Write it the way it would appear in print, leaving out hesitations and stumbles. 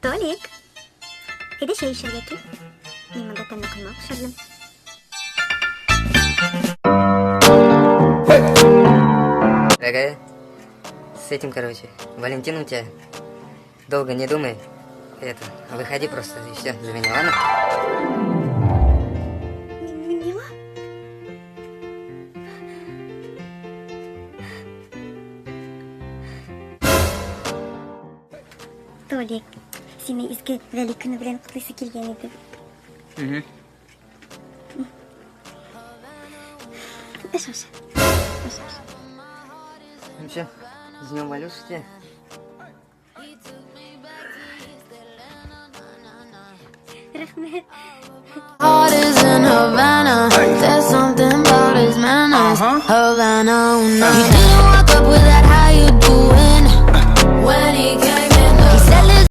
Толик, әйдә чәй эчәргә кил. Мин монда тәмле коймак пешердем. Дорогая, с этим, короче, Валентин у тебя. Долго не думай. Это, выходи просто и все за меня, ладно? Мила? Толик, сине изге Вәли көне белән котлыйсы килгән иде. Угу. Эш аша. Эш аша. Ну все, с днем Валюши тебя. Рәхмәт. Heart is in Havana. There's something about his manners. Havana, ooh, nah. He didn't walk up with that.